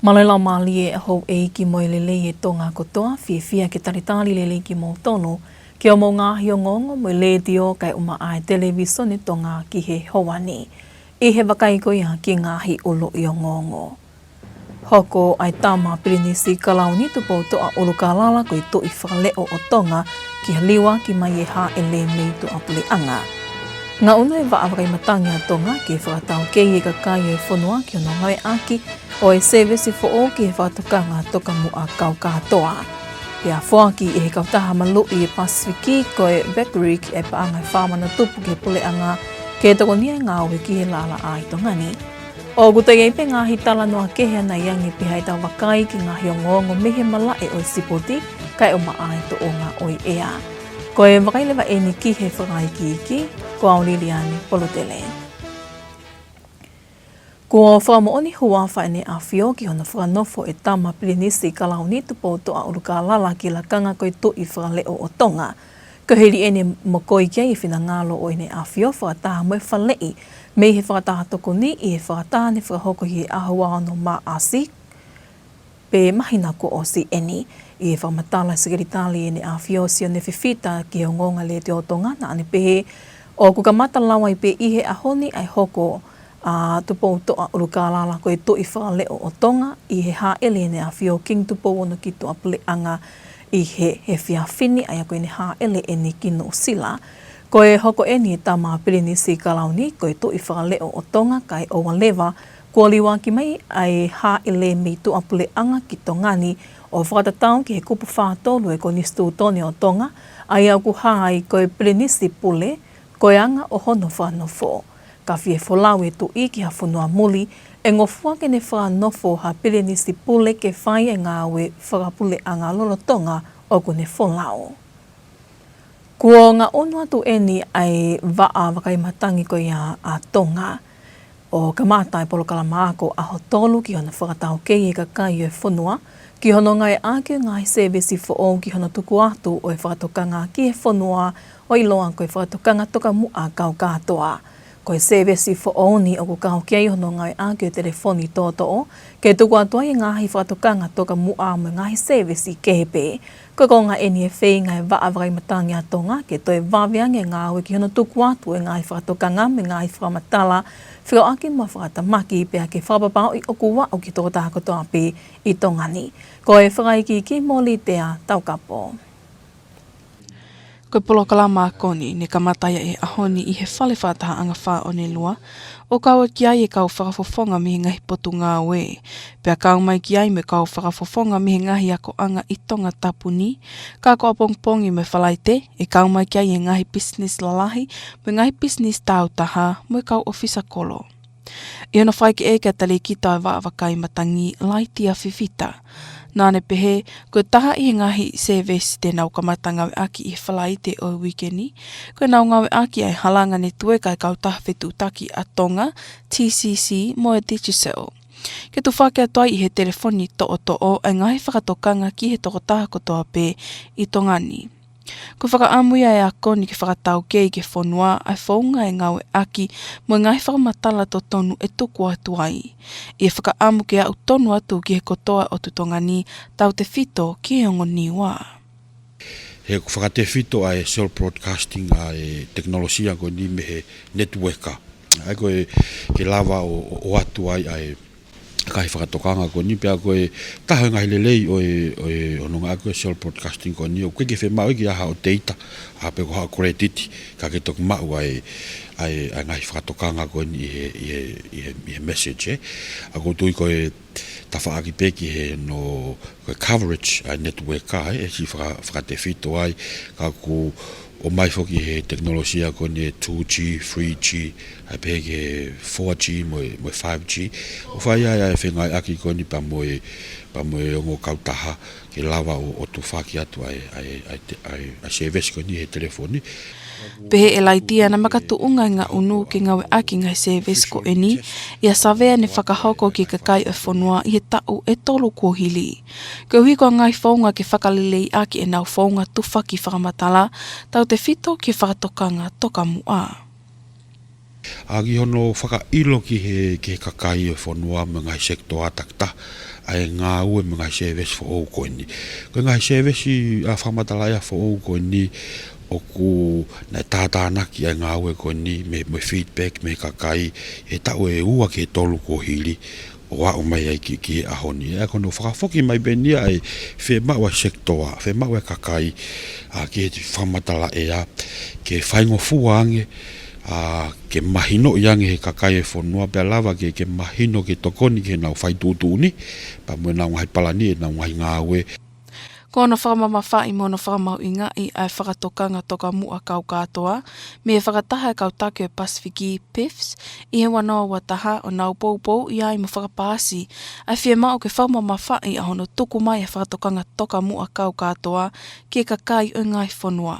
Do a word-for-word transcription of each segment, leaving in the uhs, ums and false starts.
Mālō e laumālie ʻa houʻeiki mo e lelei ʻa Tonga kotoa, fiefia ke talitali lelei kimoutolu ki hoʻomou ngaahi ongoongo mei he Letiō kae ʻumaʻā e Televīsone Tonga ki he houa ni. ʻI he vakai ko ia ki he ngaahi ʻuluʻi ongoongo. Hoko ʻa e tama Pilinisi Kalauni Tupoutoʻa ʻUlukālala ko e Tuʻi Fakaleʻo ʻo Tonga ki he liuaki mai e hāʻele mei tuʻapuleʻanga. Ngaʻunu e Vaʻa Vakaimatangi ʻa Tonga ke fakataukei e kakai ʻo e fonua ki hono ngāueʻaki ʻo e sēvesi foʻou ki he fakatokanga tokamuʻa kau kātoa. Pea foaki ʻe he kautaha maluʻi ʻa e Pasifiki ko e BECRIC e paʻanga ʻe fā mano tupu ki he puleʻanga ke tokonia e ngāue ki he laʻalaʻā ʻi Tonga ni. ʻOku toe ʻi ai pē ngaahi talanoa kehe ʻanai ange pea ʻe tau vakai ki he ngaahi ongoongo mei he malaʻe ʻo e sipoti kae ʻumaʻā e tōʻonga ʻo e ʻea. Ko e vakai leva eni ki he fakaikiiki, ko au Liliani Polutele. Kuo fakamoʻoni huafa ʻEne ʻAfio ki hono fakanofo e tama Pilinisi Kalauni Tupoutoʻa ʻUlukālala ki he lakanga ko e Tuʻi Fakaleʻo ʻo Tonga. Ko e hili ʻene mokoi ki ai e finangalo ʻo ʻEne ʻAfio fakataha mo e faleʻi mei he fakataha tokoni ʻi he fakataha ne fakahoko ʻi he ʻaho ua ono Maʻasi, pe māhina kuo ʻosi eni. ʻI he fakamatala ʻa e Sekelitali ʻEne ʻAfio Sione Fifita ki he ongoongo ʻa e Letiō Tonga naʻa ne pehē, ʻoku kamata lava ai pē ʻi he ʻaho ni ʻa e hoko ʻa Tupoutoʻa ʻUlukālala ko e Tuʻi Fakaleʻo ʻo Tonga ʻi he hāʻele ʻEne ʻAfio Kingi Tupou Ono ki tuʻapuleʻanga ʻi he efiafi ni, ʻa ia ko ʻene hāʻele eni ki Nuʻusila. Ko e hoko eni e tama Pilinisi Kalauni ko e Tuʻi Fakaleʻo ʻo Tonga kae ʻoua leva kuo liuaki mai ʻa e hāʻele mei tuʻapuleʻanga ki Tonga ni ʻo fakatatau ki he kupu fā tolu ʻo e Konisitūtone ʻo Tonga, ʻa ia ʻoku hā ai ko e Pilinisi Pule, ko e anga ʻo hono fakanofo. Ka fie folau e Tuʻi ki ha fonua muli, ʻe ngofua ke ne fakanofo ha Pilinisi Pule ke fai e ngāue fakapuleʻanga lolotonga ʻoku ne folau. Kuo ngaʻunu atu eni ʻa e Vaʻa Vakaimatangi ko ia ʻa Tonga, ʻo kamata e polokalama ako ʻaho tolu ki hono fakataukei e kakai ʻo e fonua ki hono ngāueʻaki e ngaahi sēvesi foʻou ki hono tuku atu ʻo e fakatokanga ki he fonua ʻo ʻiloa ko e fakatokanga tokamuʻa kau kātoa. Ko e sēvesi foʻou ni ʻoku kau ki ai hono ngāueʻaki e telefoni toʻotoʻo ke tuku atu ai e ngaahi fakatokanga tokamuʻa mo e ngaahi sēvesi kehe pē. Ko e konga eni e feinga e Vaʻa Vakaimatangi ʻa Tonga ke toe vave ange e ngāue ki hono tuku atu e ngaahi fakatokanga mo e ngaahi fakamatala fekauʻaki mo e fakatamaki pea ke fakapapauʻi ʻoku aʻu ki he tokotaha kotoa pē ʻi Tonga ni. Ko e fakaikiiki mo Litea Taukapo. Ko e polokalama ako ni ne kamata ia he ʻaho ni ʻi he Fale Fakatahaʻanga Fā ʻo Nelua, ʻo kau ki ai e kau fakafofonga mei he ngaahi potungāue. Pea kau mai ki ai mo e kau fakafofonga mei he ngaahi akoʻanga ʻi Tongatapu ni, ka ko ʻapongipongi mo e Falaite, ʻe kau mai ki ai e ngaahi pisinisi lalahi, mo e ngaahi pisinisi tāutaha, mo e kau ʻofisa kolo. ʻI hono fakaʻekeʻeke ʻa e Talēkita ʻo e Vaʻa Vakaimatangi, Laitia Fifita, naʻa ne pehē, ko e taha ʻi he ngaahi sēvesi te nau kamata ngāueʻaki ʻi he Falaite ʻo e uike ni, ko ʻenau ngāueʻaki ʻa e halanga netueka ʻa e kautaha fetuʻutaki ʻa Tonga, T C C, mo e Digicel, ke tufaki atu ai ʻi he telefoni toʻotoʻo ʻa e ngaahi fakatokanga ki he tokotaha kotoa pē ʻi Tonga ni. Ko e fakaʻamu ia ʻa e ako ni ke fakataukei ki he fonua ʻa e founga ʻe ngāueʻaki mo e ngaahi fakamatala totonu ʻe tuku atu ai. ʻI he fakaʻamu ke aʻu tonu atu ki he kotoa ʻo Tonga ni, tautefito ki he ongo Niua. He ʻoku fakatefito ʻa e cell broadcasting ʻa e tekinolosia ko eni mei he netueka. ʻA ia ko e ke lava ʻo, ʻo, ʻoatu ai ʻa e ngaahi fakatokanga ko eni pea ko e taha e ngaahi lelei ʻo e, ʻo e, ʻo e ngāueʻaki e cell broadcasting ko eni ʻoku ʻikai ke fiemaʻu ia ke ʻi ai haʻo data, ʻa pe ko haʻo credit, ka ke toki maʻu ʻa e, ʻa e, ʻa e ngaahi fakatokanga ko eni ʻi he, ʻi he, ʻi he, ʻi he message, ē. ʻA ʻoku ou tui ko e tafaʻaki pē ki he no, ko e coverage ʻa e netueka, ē, ʻe siʻi faka-, fakatefito ai, ka ʻoku ʻomai foki he tekinolosia ko eni e two G, three G, ʻa ia pehē ki he four G mo e, mo e five G. ʻO fai ai ʻa e fengāueʻaki ko eni pea mo e, pea mo e ongo kautaha ke lava ʻo, ʻo tufaki atu ʻa e, ʻa e, ʻa e te-, ʻa e, ʻa e sēvesi ko eni he telefoni. Pehē ʻe Laitia naʻe makatuʻunga e ngaʻunu ke ngāueʻaki e ngaahi sēvesi ko eni ʻi ha savea ne fakahoko ki he kakai ʻo e fonua ʻi he taʻu ʻe tolu kuo hili. Koeʻuhi ko e ngaahi founga ke fakaleleiʻaki ʻenau founga tufaki fakamatala, tautefito ki he fakatokanga tokamuʻa. ʻA ki hono fakaʻilo ki he, ki he kakai ʻo e fonua mo e ngaahi sekitoa takitaha ʻa e ngāue mo e ngaahi sēvesi foʻou ko eni. Ko e ngaahi sēvesi ʻa fakamatala ia foʻou ko eni ʻoku naʻe tātānaki ʻa e ngāue ko eni mei, mei he feedback mei he kakai he taʻu ʻe ua ki he tolu kuo hili ʻo aʻu mai ai ki, ki he ʻaho ni. ʻA ia ko hono fakafoki mai pē eni ia ʻa e fiemaʻu ʻa e sekitoa, fiemaʻu ʻa e kakai, ʻa ki he fakamatala ʻea, ke faingofua ange, ʻa ke mahinoʻi ange he kakai ʻo e fonua pea lava ke, ke mahino ke tokoni ki heʻenau fai tuʻutuʻuni, pea mo ʻenau ngaahi palani, ʻenau ngaahi ngāue. Ko hono fakamamafaʻi mo hono fakamahuʻingaʻi ʻa e fakatokanga tokamuʻa kau kātoa mei he fakataha ʻa e kau taki ʻo e Pasifiki, PIFS, ʻi he ua noa ua taha ʻo nau poupouʻi ai mo fakapaasi ʻa e fiemaʻu ke fakamamafaʻi ʻa hono tuku mai ʻa e fakatokanga tokamuʻa kau kātoa ki he kakai ʻo e ngaahi fonua.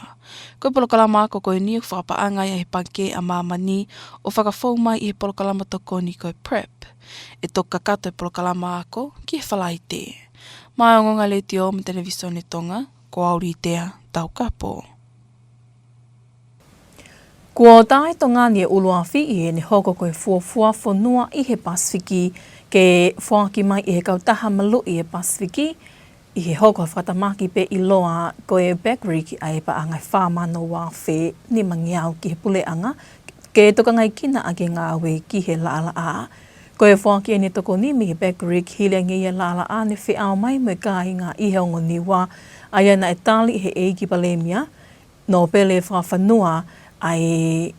Ko e polokalama ako ko eni ʻoku fakapaʻanga ia ʻe he Pangikē ʻa Māmani ʻo fakafou mai ʻi he polokalama tokoni ko e PREP. ʻE toki kakato e polokalama ako ki he Falaite. Mei he Ongoongo Letiō mo e Televisone Tonga, ko au Litea Taukapo. Kuo tā ʻe Tonga ni e ʻuluafi ʻi heʻene hoko ko e fuofua fonua ʻi he Pasifiki ke foaki mai ʻe he kautaha maluʻi ʻa e Pasifiki, ʻi he hoko ʻa e fakatamaki pe ʻiloa ko e BECRIC ʻa e paʻanga ʻe fā mano ua afe nimangeau ki he puleʻanga, ke tokangaekina ʻaki e ngāue ki he laʻalaʻā. Ko e foaki ʻeni ʻa e tokoni mei he BECRIC hili ange ia ʻa e laʻalaʻā ne feʻao mai mo e kāinga ʻi he ongo Niua, ʻa ia naʻe tali ʻe he ʻEiki Palēmia, Nōpele Fakafanua, ʻa e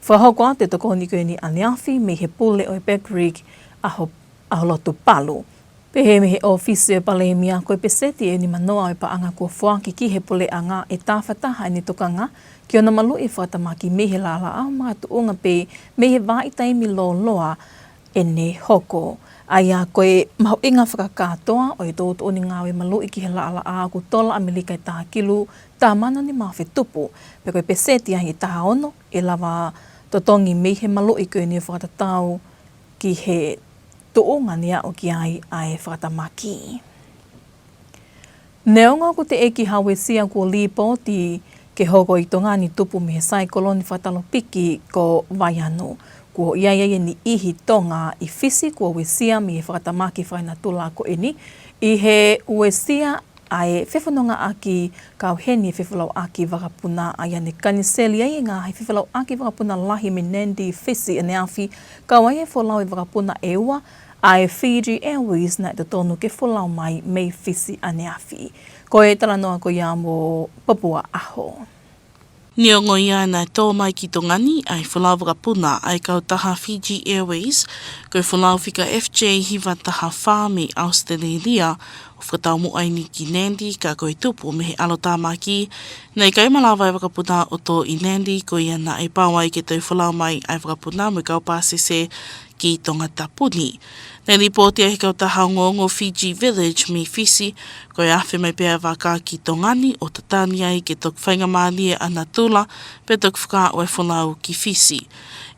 fakahoko atu e tokoni ko eni ʻaneafi mei he pule ʻo e BECRIC ʻa Ho-, ʻa Holotu Palu. Pehē mei he ʻŌfisi ʻo e Palēmia, ko e peseti ʻe nimanoa ʻo e paʻanga kuo foaki ki he puleʻanga ʻe tāfataha ʻene tokanga ki hono maluʻi e fakatamaki mei he laʻalaʻā, makatuʻunga pē mei he vahaʻa taimi lōloa ʻene hoko. ʻA ia ko e mahuʻinga fakakātoa ʻo e tuʻutuʻuni ngāue maluʻi ki he laʻalaʻā ʻoku tola ʻAmelika ʻe taha kilu taha mano nima afe tupu, pea ko e peseti ia ʻe taha ono ʻe lava totongi mei he maluʻi ko eni ʻo fakatatau ki he tuʻunga ne aʻu ki ai ʻa e fakatamaki. Neongo ʻoku teʻeki ha uesia kuo lipooti ke hoko ʻi Tonga ni tupu mei he saikolone fakatalopiki ko Vaianu, kuo ʻi ai ʻa e niʻihi Tonga ʻi Fisi kuo uesia mei he fakatamaki fakaenatula ko eni, ʻi he uesia ʻa e fefonongaʻaki kau heni e fefolauʻaki vakapuna, ʻa ia ne kaniseli ai e ngaahi fefolauʻaki vakapuna lahi mei Nadi, Fisi ʻaneafi, kau ai e folau e vakapuna ʻe ua ʻa e Fiji Airways naʻe totonu ke folau mai mei Fisi ʻaneafi. Ko e talanoa ko ia mo Papua ʻAho. Neongo ia naʻe tō mai ki Tonga ni ʻa e folau vakapuna ʻa e kautaha Fiji Airways, ko e folau fika F J hiva taha fā mei ʻAositelēlia, ʻo fakataumuʻa ʻeni ki Nadi, ka ko e tupu mei he ʻAlo Tāmaki, naʻe ʻikai malava e vakapuna ʻo tō ʻi Nadi, ko ia naʻe pau ai ke toe folau mai ʻa e vakapuna mo e kau pāsese ki Tongatapu ni. Naʻe lipooti ʻe he kautaha ongoongo Fiji Village mei Fisi, ko e afe mai pē ʻa e vaka ki Tonga ni ʻo tatani ai ke toki faingamālie ʻa natula, pea toki fakaaʻu e folau ki Fisi.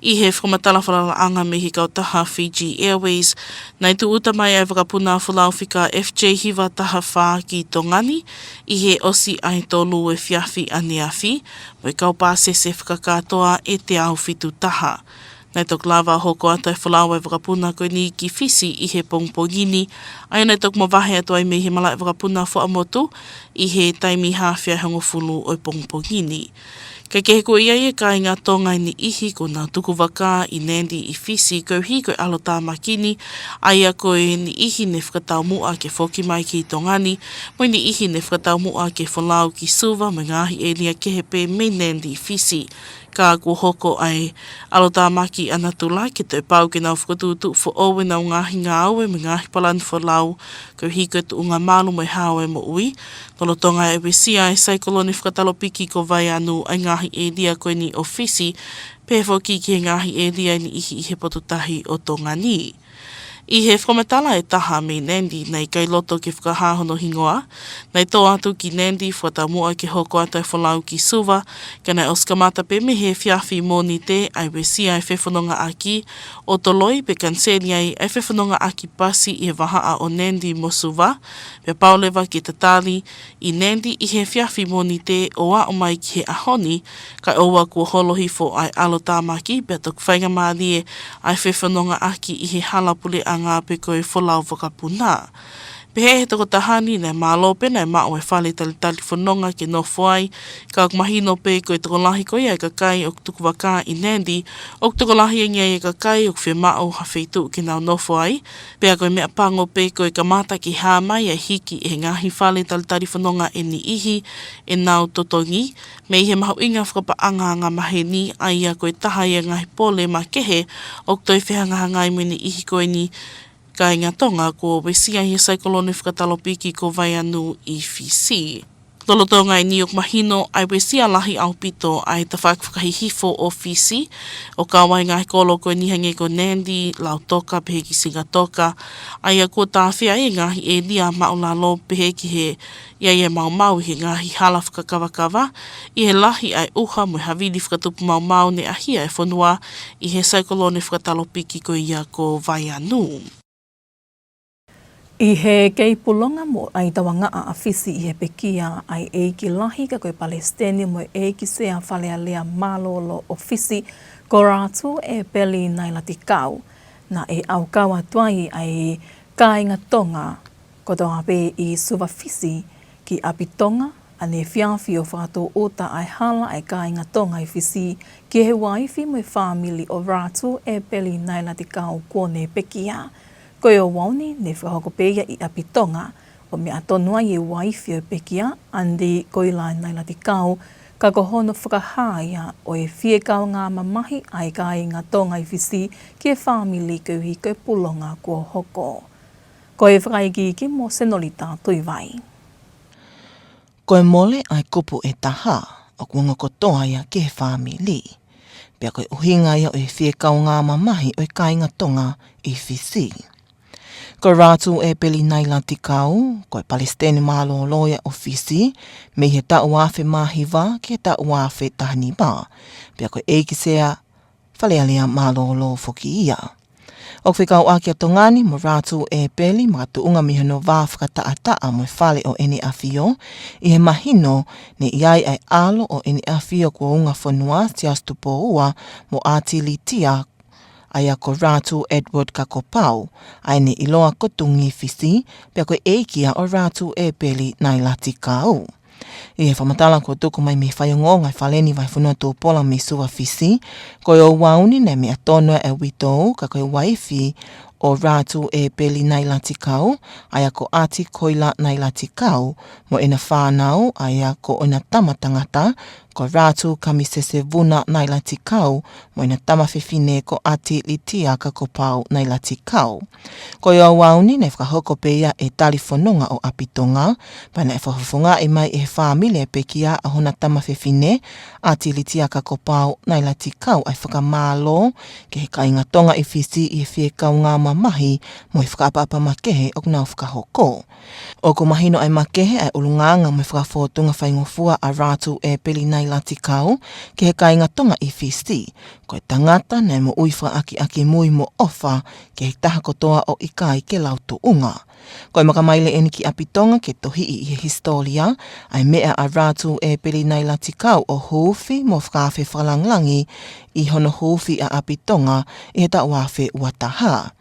ʻI he fakamatala fakalaʻalaʻanga mei he kautaha Fiji Airways, naʻe tūʻuta mai ʻa e vakapuna folau fika F J hiva taha fā ki Tonga ni, ʻi he ʻosi ʻa e tolu efiafi ʻaneafi, mo e kau pāsese fakakātoa ʻe teau fitu taha. Naʻe toki lava ʻo hoko atu e folau e vakapuna ko eni ki Fisi ʻi he pongipongi ni, ʻa ia naʻe toki mavahe atu ai mei he malaʻe vakapuna Fuaʻamotu ʻi he taimi haafe ʻaho hongofulu ʻo e pongipongi ni. Kae kehe kuo ʻi ai e kāinga Tonga ʻe niʻihi kuo nau tuku vaka ʻi Nadi ʻi Fisi koeʻuhi ko e ʻAlo Tāmaki ni, ʻa ia ko e niʻihi ne fakataumuʻa ke foki mai ki Tonga ni, mo e niʻihi ne fakataumuʻa ke folau ki Suva mo e ngaahi ʻēlia kehe pē mei Nadi ʻi Fisi. Ka kuo hoko ʻa e ʻAlo Tāmaki ʻa natula ke toe pau ke nau fakatuʻutuʻu foʻou ʻenau ngaahi ngāue mo e ngaahi palani folau, koeʻuhi ko e tuʻunga malu mo e hao e moʻui, lolotonga e uesia ʻa e saikolone fakatalopiki ko Vaianu ʻa e ngaahi ʻēlia ko eni ʻo Fisi, pehē foki ki he ngaahi ʻēlia ʻe niʻihi ʻi he potu tahi ʻo Tonga ni. ʻI he fakamatala ʻe taha mei Nandi, naʻe ʻikai loto ke fakahā hono hingoa, naʻe tō atu ki Nandi fakataumuʻa ke hoko atu e folau ki Suva, ka naʻe ʻosi kamata pē mei he efiafi Mōnite ʻa e uesia e fefonongaʻaki ʻo toloi pe kaniseli ai e fefonongaʻaki pasi ʻi he vahaʻa ʻo Nandi mo Suva, pea pau leva ke tatali ʻi Nandi ʻi he efiafi Mōnite ʻo aʻu mai ki he ʻaho ni, kae ʻoua kuo holo hifo ʻa e ʻalotāmaki pea toki faingamālie ʻa e fefonongaʻaki ʻi he hala puleʻanga pe ko e folau vakapuna. Pehē ʻe he tokotaha ni naʻe mālō pē naʻe maʻu e fale talitali fononga ke nofo ai, ka ʻoku mahino pē ko e tokolahi ko ia e kakai ʻoku tukuvakā ʻi Nandi, ʻoku tokolahi ange ai e kakai ʻoku fiemaʻu ha feituʻu ke nau nofo ai, pea ko e meʻapango pē ko e kamata ke hā mai e hiki ʻe he ngaahi fale talitali fononga ʻe niʻihi ʻenau totongi, mei he mahuʻinga fakapaʻanga angamaheni, ʻa ia ko e taha ia e ngaahi pole makehe ʻoku toe fehangahangai mo e niʻihi ko eni kāinga Tonga kuo uesia ʻi he saikolone fakatalopiki ko Vaianu ʻi Fisi. Lolotonga eni ʻoku mahino ʻa e uesia lahi ʻaupito ʻa e tafaʻaki fakahihifo ʻo Fisi, ʻo kau ai e ngaahi kolo ko eni hangē ko Nandi, Lautoka, pehē ki Sigatoka, ʻa ia kuo tāfea ai e ngaahi ʻēlia maʻulalo pehē ki he ʻi ai e maumau ʻi he ngaahi hala fakakavakava, ʻi he lahi ʻa e ʻuha mo e havili fakatupu maumau ne ʻahia e fonua ʻi he saikolone fakatalopiki ko ia ko Vaianu. ʻI he kei pulonga mo ʻaitauangaʻa ʻa Fisi ʻi he pekia ʻa e ʻEiki Lahi ka ko e Palesiteni mo e ʻEiki Sea Fale Alea Mālōlō ʻo Fisi, ko Ratu ʻEpeli Nailatikau, naʻe ʻaukau atu ai ʻa e kāinga Tonga kotoa pē ʻi Suva Fisi ki ʻapi Tonga, ʻaneefiafi ʻo fakatūʻuta ʻa e hala ʻa e kāinga Tonga ʻi Fisi ki he uaifi mo e fāmili ʻo Ratu ʻEpeli Nailatikau kuo ne pekia. Ko e ʻaho ni ne fakahoko pē ia ʻi ʻapi Tonga, ʻo meʻa tonu ai e uaifi ʻo e pekia, ʻAniti Koila Nailatikau, ka ko hono fakahā ia ʻo e fiekaungā mamahi ʻa e kāinga Tonga ʻi Fisi ki he fāmili koeʻuhi ko e pulonga kuo hoko. Ko e fakaikiiki mo Senolita Tuivai. Ko e mole ʻa e kupu ʻe taha, ʻoku ongo kotoa ia ki he fāmili. Pea ko e ʻuhinga ia ʻo e fiekaungā mamahi ʻo e kāinga Tonga ʻi Fisi. Ko Ratu ʻEpeli Nailatikau, ko e Palesiteni Mālōlō ia ʻo Fisi, mei he taʻu ua afe mā hiva ki he taʻu ua afe taha nima. Pea ko e ʻEiki Sea Fale Alea Mālōlō foki ia. ʻOku fekauʻaki ʻa Tonga ni mo Ratu ʻEpeli makatuʻunga mei hono vā fakataʻataʻa mo e fale ʻo ʻEne ʻAfio, ʻi he mahino ne ʻi ai ʻa e ʻalo ʻo ʻEne ʻAfio kuo unga fonua, Siaosi Tupou Ua, mo ʻAti Litia, ʻa ia ko Ratu Edward Kakopau, ʻa ia ne ʻiloa ko Tungifisi, pea ko e ʻeiki ia ʻo Ratu ʻEpeli Nailatikau. ʻI he fakamatala kuo tuku mai mei he faiongoongo ʻa e Fale ni Vahefonua Tupola mei Suva Fisi, ko e ouau ni naʻe meʻa tonu ʻa e uitou, ka ko e uaifi ʻo Ratu ʻEpeli Nailatikau, ʻa ia ko ʻAti Koila Nailatikau, mo ʻena fānau, ʻa ia ko ʻena tama tangata, ko Ratu Kamisese Vuna Nailatikau, mo ʻena tama fefine ko ʻAti Litia Kakopau Nailatikau. Ko e ouau ni naʻe fakahoko pē ia ʻi he tali fononga ʻo ʻapi Tonga, pea naʻe fakafofongaʻi mai ʻe he fāmili ʻa e pekia ʻa hona tama fefine, ʻAti Litia Kakopau Nailatikau, ʻa e fakamālō ki he kāinga Tonga ʻi Fisi ʻi he fiekaungā mamahi mo e fakaʻapaʻapa makehe ʻoku nau fakahoko. ʻOku mahino ʻa e makehe ʻa e ʻulungaanga mo e fakafōtunga faingofua ʻa Ratu ʻEpeli Nailatikau ki he kāinga Tonga ʻi Fisi. Ko e tangata naʻe moʻui fakaʻakiʻakimui mo ʻofa ki he taha kotoa ʻo ʻikai ke lau tuʻunga. Ko e makamaile eni ki ʻapi Tonga ke tohiʻi ʻi he hisitōlia ʻa e meʻa ʻa Ratu ʻEpeli Nailatikau ʻo huufi mo fakaafe fakalangilangi ʻi hono huufi ʻa ʻapi Tonga ʻi he taʻu ua afe ua taha.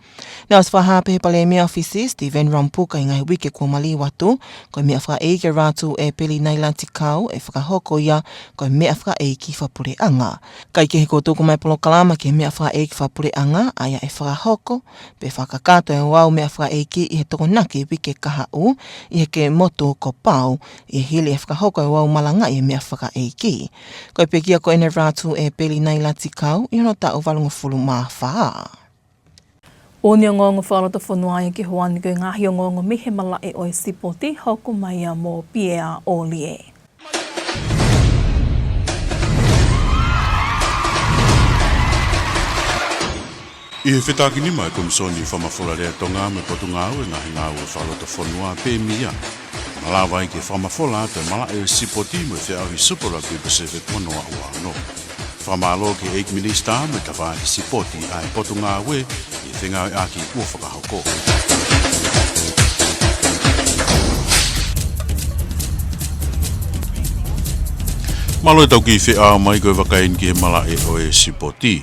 Naʻe ʻosi fakahā pē ʻe he Palēmia ʻo Fisi, Stephen Rabuka, ʻi he ngaahi uike kuo maliu atu, ko e meʻafakaʻeiki ʻa Ratu ʻEpeli Nailatikau ʻe fakahoko ia ko e meʻafakaʻeiki fakapuleʻanga. Kaekehe kuo tuku mai e polokalama ki he meʻafakaʻeiki fakapuleʻanga, ʻa ia ʻe fakahoko pe fakakakato e ouau meʻafakaʻeiki ʻi he Tokonaki uike kahaʻu ʻi he kei motu ko Pau, ʻi he hili e fakahoko e ouau malangaʻi e meʻafakaʻeiki. Ko e pekia ko eni ʻa Ratu ʻEpeli Nailatikau ʻi hono taʻu valungofulu mā fā. ʻOku ne ongoongo fakalotofonua ia ke hoko atu ko e ngaahi ongoongo mei he malaʻe ʻo e sipoti, hoko mai ia mo Piea ʻOlie. ʻI he fetākinima ʻa e Komisoni Fakamafola Lea Tonga mo e Potungāue Ngaahi Ngāue Fakalotofonua pe mia, malava ai ke fakamafola atu e malaʻe ʻo e sipoti mo e feʻauhi Super Rugby Pacific ua noa ua ono. Fakamālō ki he ʻEiki Minisitā mo e Tafaʻaki Sipoti ʻa e Potungāue ʻi he fengāueʻaki kuo fakahoko. Mālō e tau kiʻi feʻao mai ko e vakai eni ki he malaʻe ʻo e sipoti.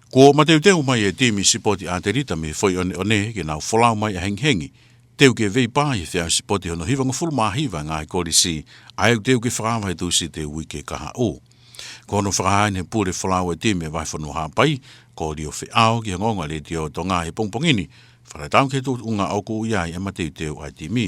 Kuo mateuteu mai e timi sipoti ʻatelita mei he Foʻi ʻOneʻone ke nau folau mai ʻahengihengi, teu ke veipā ʻi he feʻauhi sipoti hono hivangofulu mā hiva ʻa e ngaahi kolisi, ʻa ia ʻoku teu ke fakaava he Tūsite uike kahaʻu. Ko hono fakahā eni ʻe he pule folau ʻo e timi ʻa e Vahefonua Haʻapai, ko Lio Feʻao, ki he ongoongo ʻa e Letiō Tonga he pongipongi ni, fakatatau ki he tuʻunga ʻoku ʻi ai e mateuteu ʻa e timi.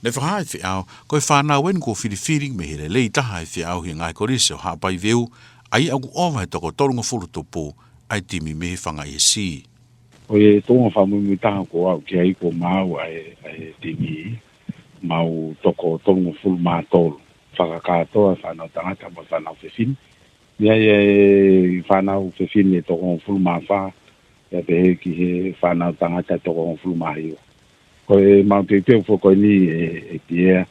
Ne fakahā ʻe Feʻao, ko e fānau eni kuo filifili mei he lelei taha ʻi he feʻauhi ʻa e ngaahi kolisi ʻo Haʻapai Veu, ʻa ia ʻoku ʻova he toko tolungofulu tupu ʻa e timi mei he Fanga ʻEsi. Ko e tuʻunga fakamuimui taha ʻoku ou aʻu ki ai, kuo maau ʻa e, ʻa e timi, mau toko tolungofulu mā tolu. Fakakātoa e fānau tangata mo e fānau fefine. ʻI ai e fānau fefine ʻe toko hongofulu mā fā, pea pehē ki he fānau tangata ʻe toko hongofulu mā hiva. Ko ʻemau teuteu foki ko eni ʻe, ʻe Piea,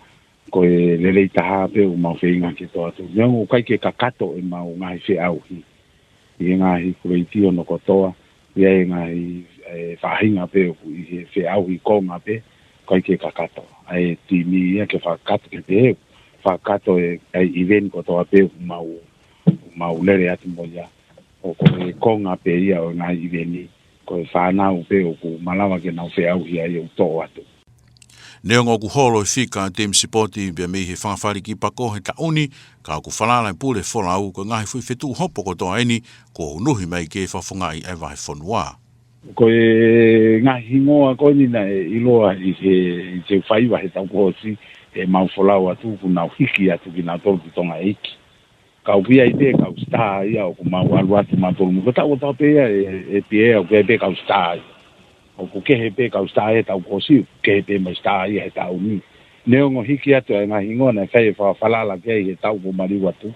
ko e lelei taha pē ʻoku mau feinga ke toʻo atu. Neongo ʻoku ʻikai ke kakato ʻemau ngaahi feʻauhi ʻi he ngaahi kuleiti hono kotoa, ʻi ai e ngaahi, e, faʻahinga pē ʻoku ʻi he feʻauhi konga pē, ʻoku ʻikai ke kakato. ʻA e timi ia ke fakakakato ke pehē, fakakakato e, e ʻiveni kotoa pē ʻoku mau, mau lele atu mo ia. ʻO ko e konga pē ia ʻo e ngaahi ʻiveni, ko e fānau pē ʻoku malava ke nau feʻauhi ai ʻoku toʻo atu. Neongo ʻoku holo e fika ʻa e timi sipoti pea mei he Fanga Fale Kipako he taʻu ni, ka ʻoku falala e pule folau ko e ngaahi foʻi fetuʻu hopo kotoa eni kuo unuhi mai ke fakafofongaʻi ʻa e Vahefonua. Ko e ngaahi hingoa ko eni naʻe ʻiloa ʻi he, ʻi he faiva he taʻu kuo ʻosi, ʻemau folau atu kuo nau hiki atu kinautolu ki Tonga ʻEiki. Ka ʻoku ʻi ai pē kau sitā ia ʻoku mau ʻalu atu mautolu mo. Ko e taʻu kotoa pē ia ʻe, ʻe Piea ʻoku ʻi ai pē kau sitā ia. ʻOku kehe pē kau sitā ia he taʻu kuo ʻosi, kehe pē mo e sitā ia he taʻu ni. Neongo hiki atu e ngaahi hingoa naʻe fai e fakafalala ki ai he taʻu kuo maliu atu.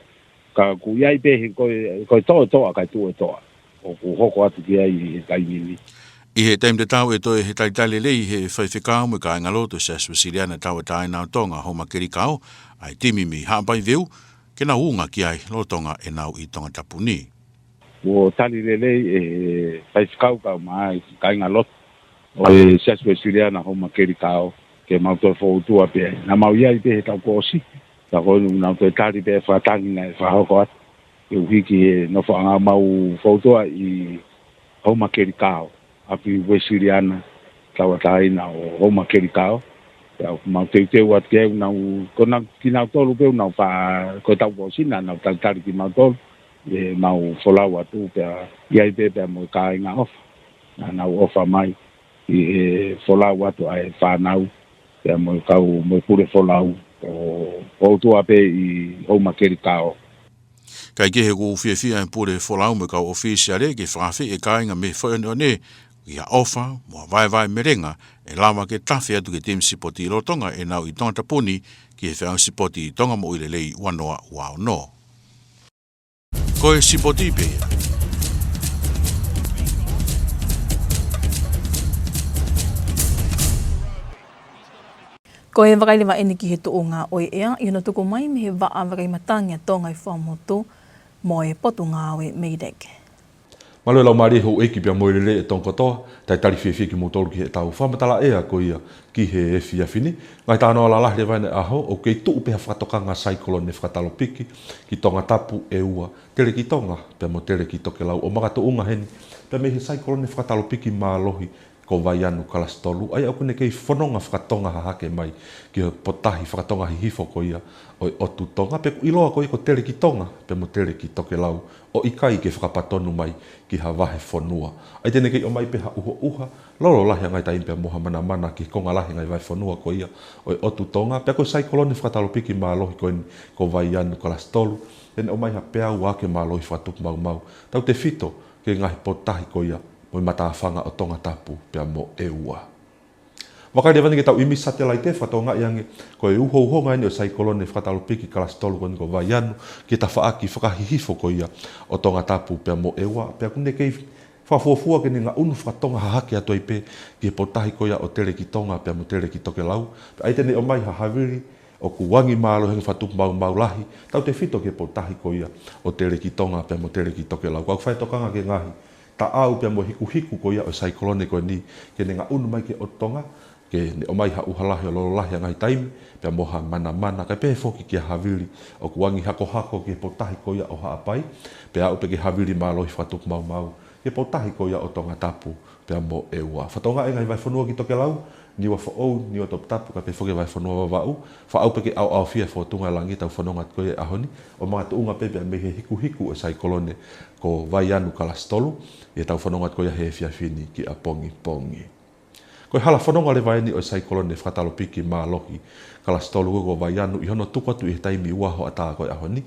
Ka ʻoku ʻi ai pē he ko e, ko e toʻo e toʻa, kae tuʻu e toʻa. ʻOku hoko atu ki ai ʻi he taimi ni. ʻI he taimi tatau ʻe toe talitali lelei ʻe he faifekau mo e kāingalotu ʻo e Siasi Uēsiliana Tauʻatāina ʻo Tonga, Houma Kelikao, ʻa e timi mei Haʻapai Veu, ke nau unga ki ai lolotonga ʻenau ʻi Tongatapu ni. Kuo tali lelei ʻe he faifekau kae ʻumaʻā e kāingalotu ʻo e Siasi Uēsiliana, Houma Kelikao, ke mau toe fōtua pē ai. Naʻa mau ʻi ai pē he taʻu kuo ʻosi, ka ko eni ʻoku nau toe tali pē e fakatangi naʻe fakahoko atu. Koeʻuhi ko e nofoʻanga, mau fōtua ʻi Houma Kelikao, ʻapi Uēsiliana Tauʻatāina ʻo Houma Kelikao. Pea mau teuteu atu ke nau, ko nau, kinautolu pē ʻoku nau fa-, ko e taʻu kuo ʻosi naʻa nau talitali kimautolu, ʻemau folau atu pea ʻi ai pē pea mo e kāinga ʻofa. Naʻa nau ʻofa mai ʻi he folau atu ʻa e fānau, pea mo e kau, mo e pule folau, ʻo, ʻo tuʻa pē ʻi Houma Kelikao. Kae kehe, ʻoku fiefia e pule folau mo e kau ʻōfisiale ke fakaafeʻi e kāinga mei Foʻi ʻOneʻone ki ha ʻofa mo ha vaevae melenga ʻe lava ke tafe atu ki he timi sipoti lolotonga ʻenau ʻi Tongatapu ni ki he feʻauhi sipoti Tonga Moʻui Lelei ua noa ua ono. Ko e sipoti pē ia. Ko e vakai leva eni ki he tuʻunga ʻo e ʻea ʻi hono tuku mai mei he Vaʻa Vakai Matangi ʻa Tonga ʻi Fuaʻamotu mo e Potungāue MEIDECC. Mālō e laumālie houʻeiki pea mo e lelei ʻa Tonga kotoa, talitali fiefia kimoutolu ki heʻetau fakamatala ʻea ko ia ki he efiafi ni. Ngaahi talanoa lalahi leva ʻanenai he ʻaho, ʻoku kei tuʻu pē ha fakatokanga saikolone fakatalopiki ki Tongatapu ʻe ua, Telekitonga pea mo Telekitokelau, ʻo makatuʻunga heni pea mei he saikolone fakatalopiki mālohi ko Vaianu Kalasi Tolu, ʻa ia ʻoku ne kei fononga fakatonga hahake mai ki he potutahi fakatonga hihifo ko ia ʻo e ʻotu Tonga, pea ʻoku ʻiloa ko ia ko Telekitonga pea mo Telekitokelau, ʻo ʻikai ke fakapatonu mai ki ha vahefonua. ʻA ia te ne kei ʻomai pē ha ʻuhoʻuha lolo lahi ʻa e ngaahi taimi pea mo ha manamana ki he konga lahi e ngaahi vahefonua ko ia ʻo e ʻotu Tonga, pea ko e saikolone fakatalopiki mālohi ko eni ko Vaianu Kalasi Tolu, te ne ʻomai ha peau ake mālohi fakatupu maumau, tautefito ki he ngaahi potutahi ko ia mo e matāfanga ʻo Tongatapu pea mo ʻEua. Vakai leva eni ki heʻetau ʻīmisi satelaite fakatokangaʻi ange ko e uhouhonga eni ʻo e saikolone fakatalopiki Kalasi Tolu ko eni ko Vaianu ki he tafaʻaki fakahihifo ko ia ʻo Tongatapu pea mo ʻEua, pea ʻoku ne kei Fakafuofua ke ne ngaʻunu fakatonga hahake atu ai pē ki he potahi ko ia ʻo Telekitonga pea mo Telekitokelau. Pea ʻai te ne ʻomai ha havili ʻoku angi mālohi ange fakatupu maumau lahi, tautefito ki he potahi ko ia ʻo Telekitonga pea mo Telekitokelau. Ka ʻoku fai e tokanga ki he ngaahi taʻau pea mo e hikuhiku ko ia ʻo e saikolone ko eni, ke ne ngaʻunu mai ki he ʻotu Tonga, ke ne ʻomai ha ʻuha lahi ʻo lolo lahi ʻa e ngaahi taimi, pea mo ha manamana, kae pehē foki ki ha havili ʻoku angi hakohako ki he potahi ko ia ʻo Haʻapai, pea aʻu pē ki he havili mālohi fakatupu maumau ki he potahi ko ia ʻo Tongatapu pea mo ʻEua. Fakatokangaʻi e ngaahi vahefonua ki tokelau, Niuafoʻou, Niuatoputapu, kae pehē foki e vahefonua Vavaʻu, fakaʻau pē ke ʻaoʻaofia e fōtunga e langi ʻetau fononga atu ko ia he ʻaho ni, ʻo makatuʻunga pē pea mei he hikuhiku ʻo e saikolone ko Vaianu Kalasitolu, ʻi heʻetau fononga atu ko ia he efiafi ni ki ʻapongipongi. Ko e hala fononga leva eni ʻo e saikolone fakatalopiki mālohi Kalasitolu ko Vaianu ʻi hono tuku atu ʻi he taimi ua hoʻatā ko e ʻaho ni.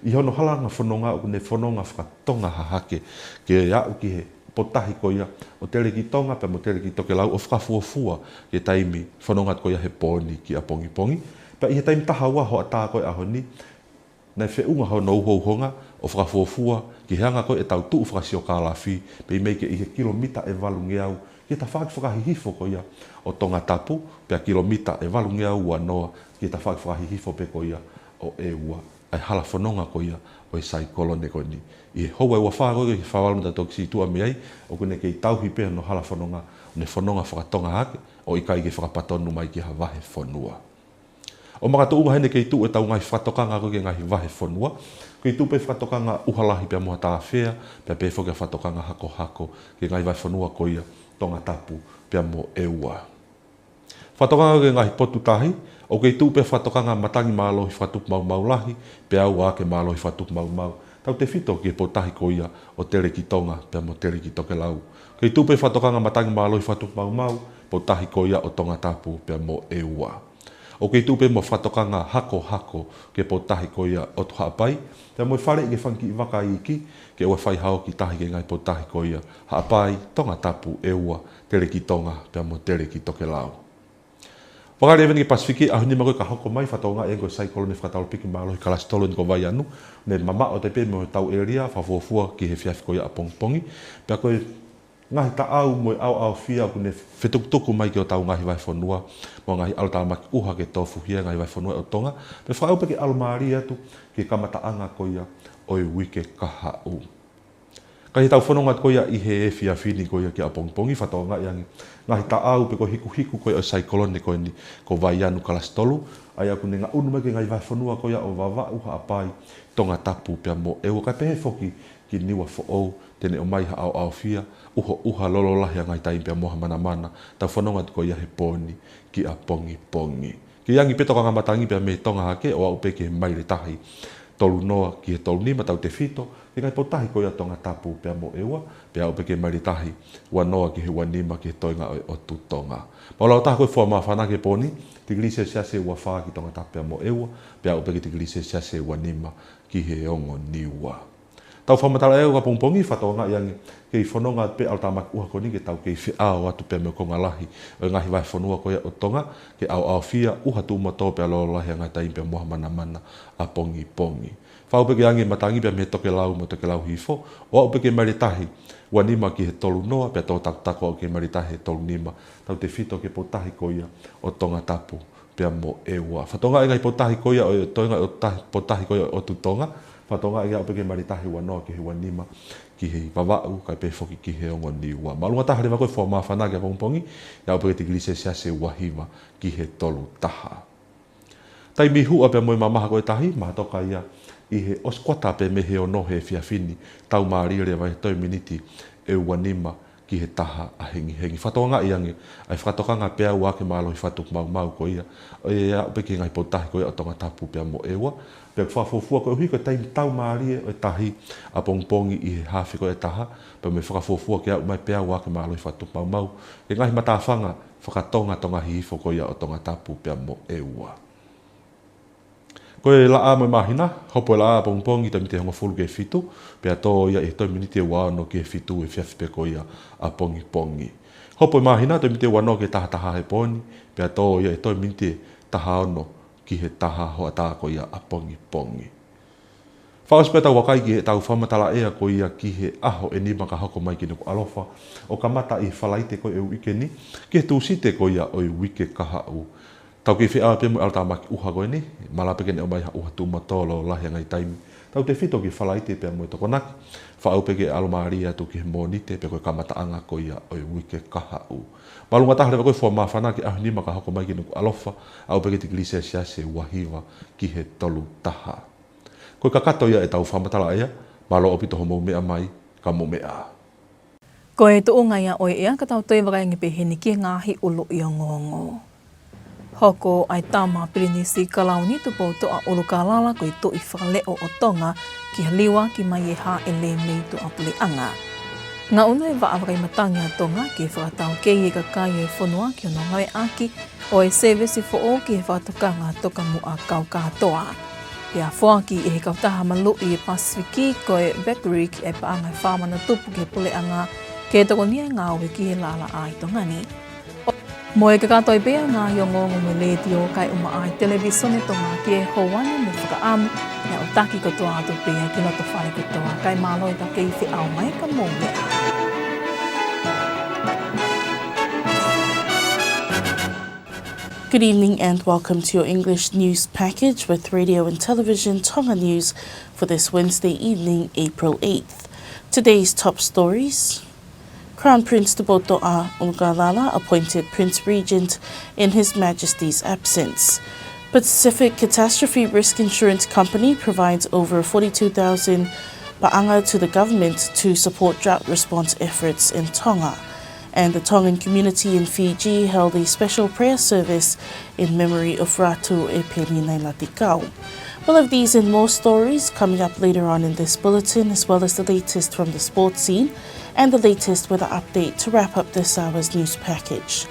ʻI hono halanga fononga ʻoku ne fononga fakatonga hahake ke aʻu ki he potahi ko ia ʻo Telekitonga pea mo Telekitokelau ʻo fakafuofua ki he taimi fononga atu ko ia he pō ni ki ʻapongipongi. Pea ʻi he taimi taha ua hoʻatā ko e ʻaho ni, naʻe feʻunga hono uhouhonga ʻo fakafuofua ki he anga ko ia ʻetau tuʻu fakasiokālafi, pea ʻi mei ke ʻi he kilomita ʻe valungeau ki he tafaʻaki fakahihifo ko ia ʻo Tongatapu, pea kilomita ʻe valungeau ua noa ki he tafaʻaki fakahihifo pē ko ia ʻo ʻEua. ʻA e hala fononga ko ia ʻo e saikolone ko eni. ʻI he houa ʻe ua fā ko ia ki he fā valu naʻa tau toki situʻa mei ai, ʻoku ne kei tauhi pē hono hala fononga, ʻo ne fononga fakatonga hake, ʻo ʻikai ke fakapatonu mai ki ha vahefonua. ʻO makatuʻunga heni kei tuʻu ʻetau ngaahi fakatokanga ko ia ki he ngaahi vahefonua. Kei tuʻu pē fakatokanga ʻuha lahi pea mo ha tāfea, pea pehē foki ʻa e fakatokanga hakohako ki he ngaahi vahefonua ko ia Tongatapu pea mo ʻEua. Fakatokanga ki he ngaahi potu tahi, ʻoku kei tuʻu pē fakatokanga matangi mālohi fakatupu maumau lahi, pea ʻalu ake mālohi fakatupu maumau, tautefito ki he potahi ko ia ʻo Telekitonga pea mo Telekitokelau. Kei tuʻu pē fakatokanga matangi mālohi fakatupu maumau, potahi ko ia ʻo Tongatapu pea mo ʻEua. ʻOku kei tuʻu pē mo e fakatokanga hakohako ki he potahi ko ia ʻo ʻOtu Haʻapai, pea mo e faleʻi ki he fanga kiʻi vaka iiki, ke ʻoua ʻe fai ha ō ki tahi ki he ngaahi potahi ko ia Haʻapai, Tongatapu, ʻEua, Telekitonga pea mo Telekitokelau. Vakale ʻEveni ki he Pasifiki, ʻaho nima ko ia ka hoko mai, fakatokangaʻi ange ko e saikolone fakatalopiki mālohi Kalasitolu eni ko Vaianu, ne mamaʻo atu pē mei hotau ʻēlia, fakafuofua ki he efiafi ko ia ʻapongipongi, pea ko e ngaahi taʻau mo e ʻaoʻaofia ʻoku ne fetukutuku mai ki hotau ngaahi vahefonua, mo e ngaahi ʻalotāmaki ʻuha ke tofuhia e ngaahi vahefonua ʻo Tonga, pea fakaʻau pē ke ʻalomālie atu ki he kamataʻanga ko ia ʻo e uike kahaʻu. Ka ʻi heʻetau fononga atu ko ia ʻi he efiafi ni ko ia ki ʻapongipongi, fakatokangaʻi ange ngaahi taʻau pe ko e hikuhiku ko ia ʻo e saikolone ko eni ko Vaianu Kalasitolu, ʻa ia ʻoku ne ngaʻunu mai ki he ngaahi vahefonua ko ia ʻo Vavaʻu, Haʻapai, Tongatapu pea mo ʻEua, kae pehē foki ki Niuafoʻou, te ne ʻomai ha ʻaoʻaofia, ʻuhoʻuha, lolo lahi ʻa e ngaahi taimi pea mo ha manamana, ʻetau fononga atu ko ia he pō ni ki ʻapongipongi. Kei angi pē e tokanga matangi pea mei Tonga hake, ʻo aʻu pē ki he maile tahi tolu noa ki he tolu nima, tautefito ki he ngaahi potahi ko ia Tongatapu pea mo ʻEua, pea aʻu pē ki he maile tahi ua noa ki he ua nima ki he toenga ʻo e ʻOtu Tonga. Maʻulalo taha ko e fua māfana ki he pō ni, tikilī selesiasi ʻe ua fā ki Tongatapu pea mo ʻEua, pea aʻu pē ki he tikilī selesiasi ʻe ua nima ki he ongo Niua. Tau fakamatala ʻe ua ʻapongipongi, fakatokangaʻi ange kei fononga atu pē ʻalotāmaki ʻuha ko eni ke tau kei feʻao atu pea mo e konga lahi ʻo e ngaahi vahefonua ko ia ʻo Tonga, ke ʻaoʻaofia, ʻuha tuʻu moto pea lolo lahi ʻa e ngaahi taimi pea mo ha manamana ʻapongipongi. Fakaʻau pē ke angi matangi pea mei he tokelau mo e tokelau hihifo, ʻo aʻu pē ki he maile tahi ua nima ki he tolu noa, pea tō takutaku aʻu ki he maile tahi ʻe tolu nima, tautefito ki he potahi ko ia ʻo Tongatapu pea mo ʻEua. Fakatokangaʻi e ngaahi potahi ko ia ʻo e toenga ʻo e tahi, potahi ko ia ʻo e ʻOtu Tonga, fakatokangaʻi ange aʻu pē ki he maile tahi ua noa ki he ua nima ki he Vavaʻu, kae pehē foki ki he ongo Niua. Māʻolunga taha leva ko e fua māfana ki ʻapongipongi, ʻe aʻu pē ki he tikilī selesiasi ʻe ua hiva ki he tolu taha. Taimi huʻa pea mo e mamaha ko e tahi, mahatoka ia ʻi he ʻosi kuata pē mei he ono he efiafi ni, tau mālie leva he toe miniti ʻe ua nima ki he taha ʻahengihengi. Fakatokangaʻi ange ʻa e fakatokanga peau ake mālohi fakatupu maumau ko ia, ʻe aʻu pē ki he ngaahi potahi ko ia ʻo Tongatapu pea mo ʻEua. Pea fakafuofua koeʻuhi ko e taimi tau mālie ʻo e tahi ʻapongipongi ʻi he hafe ko ia ʻe taha, pea mo e fakafuofua ke aʻu mai peau ake mālohi fakatupu maumau ki he ngaahi matāfanga fakatonga, tonga hihifo ko ia ʻo Tongatapu pea mo ʻEua. Ko e laʻā mo e māhina, hopo e laʻā ʻapongipongi toe miniti ʻe hongofulu ki he fitu, pea tō ia ʻi he toe miniti ʻe ua ono ki he fitu he efiafi pē ko ia ʻapongipongi. Hopo e māhina toe miniti ʻe ua ono ki he taha taha he pō ni, pea tō ia ʻi he toe miniti ʻe taha ono ki he taha hoʻatā ko ia ʻapongipongi. Fakaʻosi pē ʻetau vakai ki heʻetau fakamatala ʻea ko ia ki he ʻaho ʻe nima ka hoko mai ki Nukuʻalofa, ʻo kamata ʻi he Falaite ko ē ʻo e uike ni, ki he Tūsite ko ia ʻo e uike kahaʻu. Tau kei feʻao pē mo e ʻalotāmaki ʻuha ko eni, malava pē ke ne ʻomai ha ʻuha tuʻumatolo lahi he ngaahi taimi. Tautefito ki he Falaite pea mo e Tokonaki, fakaʻau pē ke ʻalomālie atu ki he Mōnite pea ko e kamataʻanga ko ia ʻo e uike kahaʻu. Māʻolunga taha leva ko e fua māfana ki he ʻaho ʻe nima ka hoko mai ki Nukuʻalofa, aʻu pē ki he tikilī selesiasi ʻe ua hiva ki he tolu taha. Ko e kakato ia ʻetau fakamatala ʻea, mālō ʻaupito hoʻomou meʻa mai, ka mou meʻa ā. Ko e tuʻunga ia ʻo e ʻea, ka tau toe vakai ange pē heni ki he ngaahi ʻuluʻi ongoongo. Hoko ʻa e Tama Pilinisi Kalauni Tupoutoʻa ʻUlukālala ko e Tuʻi Fakaleʻo ʻo Tonga ki Haliuaki mai ʻi he Hāʻele mei tuʻapuleʻanga. Ngaʻunu e vaʻa vakaimatangi ʻa Tonga ke fakataukei e kakai ʻo e fonua ki hono ngāueʻaki ʻo e sēvesi foʻou ki he fakatokanga tokamuʻa kau kātoa. Pea foaki ʻe he kautaha maluʻi ʻa e Pasifiki ko e BECRIC e paʻanga ʻe fā mano tupu ki he puleʻanga ke tokonia e ngāue ki he laʻalaʻā ʻi Tonga ni. Mo e kakato ai pē ʻa e ngaahi ongoongo mei he Letiō kae ʻumaʻā e Televīsone Tonga ki he houa ni, mo e fakaʻamu naʻa tau taki kotoa atu pē ia ki loto fale kotoa, kae mālō e tau kei feʻao mai, ka mou meʻa ā. Good evening and welcome to your English news package with Radio and Television Tonga News for this Wednesday evening, April eighth. Today's top stories. Crown Prince Tupoutoʻa ʻUlukālala appointed Prince Regent in His Majesty's absence. Pacific Catastrophe Risk Insurance Company provides over forty-two thousand paʻanga to the government to support drought response efforts in Tonga. And the Tongan community in Fiji held a special prayer service in memory of Ratu ʻEpeli Nailatikau. We'll have these and more stories coming up later on in this bulletin, as well as the latest from the sports scene and the latest weather update to wrap up this hour's news package.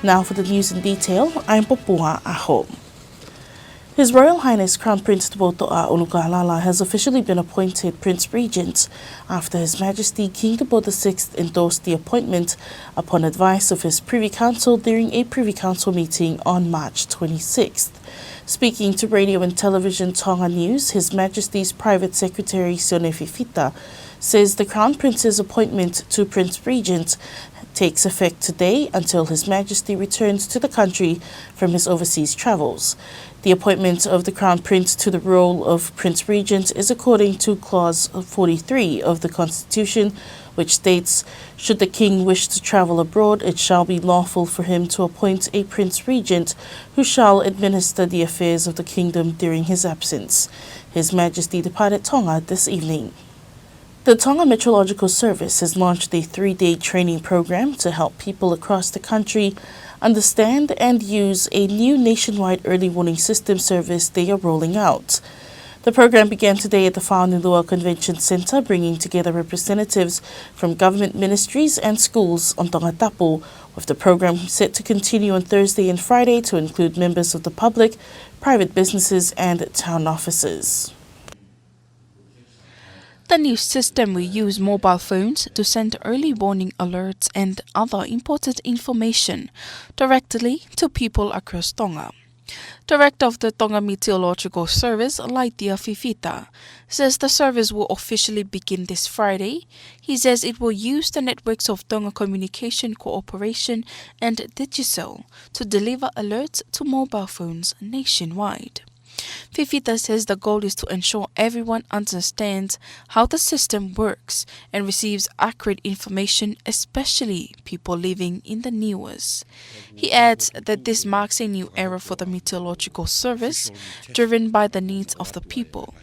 Now for the news in detail, I'm Popua ʻAho. His Royal Highness Crown Prince Tupoutoʻa ʻUlukālala has officially been appointed Prince Regent after His Majesty King Tupou the sixth endorsed the appointment upon advice of his Privy Council during a Privy Council meeting on March twenty-sixth. Speaking to Radio and Television Tonga News, His Majesty's Private Secretary Sione Fifita says the Crown Prince's appointment to Prince Regent takes effect today until His Majesty returns to the country from his overseas travels. The appointment of the Crown Prince to the role of Prince Regent is according to Clause forty-three of the Constitution, which states, "Should the King wish to travel abroad, it shall be lawful for him to appoint a Prince Regent who shall administer the affairs of the kingdom during his absence." His Majesty departed Tonga this evening. The Tonga Meteorological Service has launched a three-day training program to help people across the country understand and use a new nationwide early warning system service they are rolling out. The program began today at the Faʻanulua Convention Centre, bringing together representatives from government ministries and schools on Tongatapu, with the program set to continue on Thursday and Friday to include members of the public, private businesses and town offices. The new system will use mobile phones to send early warning alerts and other important information directly to people across Tonga. Director of the Tonga Meteorological Service, Laitia Fifita, says the service will officially begin this Friday. He says it will use the networks of Tonga Communication Corporation and Digicel to deliver alerts to mobile phones nationwide. Fifita says the goal is to ensure everyone understands how the system works and receives accurate information, especially people living in the Niuas. He adds that this marks a new era for the Meteorological Service, driven by the needs of the people.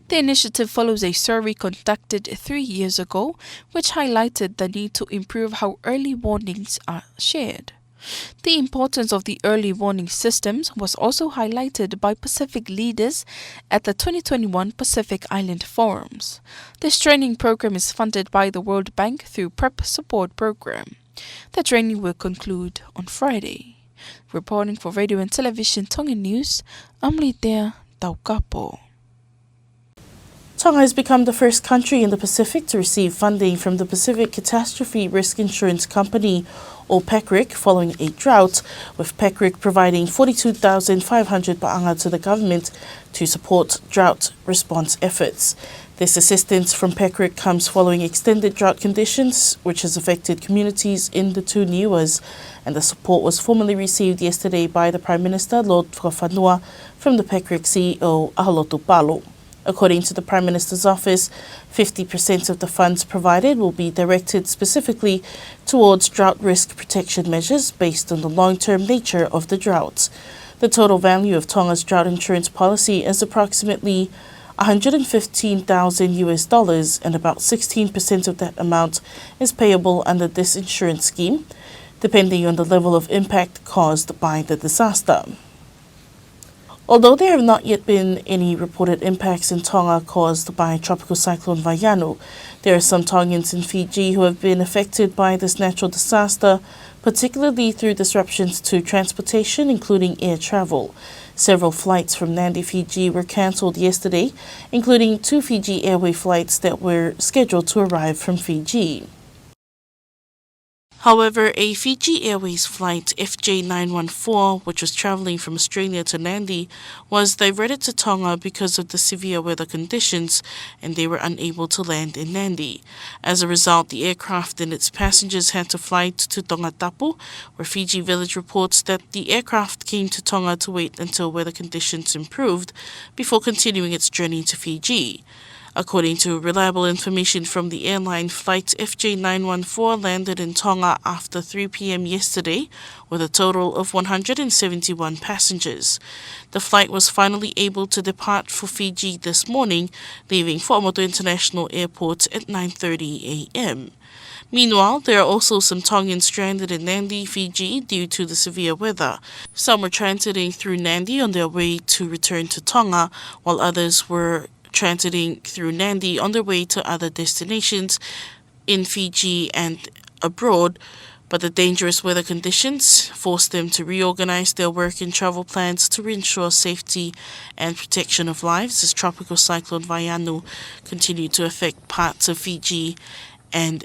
The initiative follows a survey conducted three years ago, which highlighted the need to improve how early warnings are shared. The importance of the early warning systems was also highlighted by Pacific leaders at the twenty twenty-one Pacific Island Forums. This training program is funded by the World Bank through PREP Support Program. The training will conclude on Friday. Reporting for Radio and Television Tonga News, I'm Litea Taukapo. Tonga has become the first country in the Pacific to receive funding from the Pacific Catastrophe Risk Insurance Company, or PACRIC, following a drought, with PACRIC providing forty-two thousand five hundred paʻanga to the government to support drought response efforts. This assistance from PACRIC comes following extended drought conditions, which has affected communities in the two Niuas, and the support was formally received yesterday by the Prime Minister, Lord Fakafanua, from the PACRIC C E O, Ahalotu Palu. According to the Prime Minister's office, fifty percent of the funds provided will be directed specifically towards drought risk protection measures based on the long-term nature of the drought. The total value of Tonga's drought insurance policy is approximately a hundred and fifteen thousand U S dollars, and about sixteen percent of that amount is payable under this insurance scheme, depending on the level of impact caused by the disaster. Although there have not yet been any reported impacts in Tonga caused by Tropical Cyclone Vaianu, there are some Tongans in Fiji who have been affected by this natural disaster, particularly through disruptions to transportation, including air travel. Several flights from Nadi, Fiji were cancelled yesterday, including two Fiji Airways flights that were scheduled to arrive from Fiji. However, a Fiji Airways flight F J nine one four, which was travelling from Australia to Nadi, was diverted to Tonga because of the severe weather conditions, and they were unable to land in Nadi. As a result, the aircraft and its passengers had to fly to Tongatapu, where Fiji Village reports that the aircraft came to Tonga to wait until weather conditions improved before continuing its journey to Fiji. According to reliable information from the airline, flight F J nine one four landed in Tonga after three p.m. yesterday, with a total of one hundred and seventy-one passengers. The flight was finally able to depart for Fiji this morning, leaving Fuaʻamotu International Airport at nine thirty a.m. Meanwhile, there are also some Tongans stranded in Nadi, Fiji, due to the severe weather. Some were transiting through Nadi on their way to return to Tonga, while others were transiting through Nadi on their way to other destinations in Fiji and abroad, but the dangerous weather conditions forced them to reorganize their work and travel plans to ensure safety and protection of lives as Tropical Cyclone Vaianu continued to affect parts of Fiji and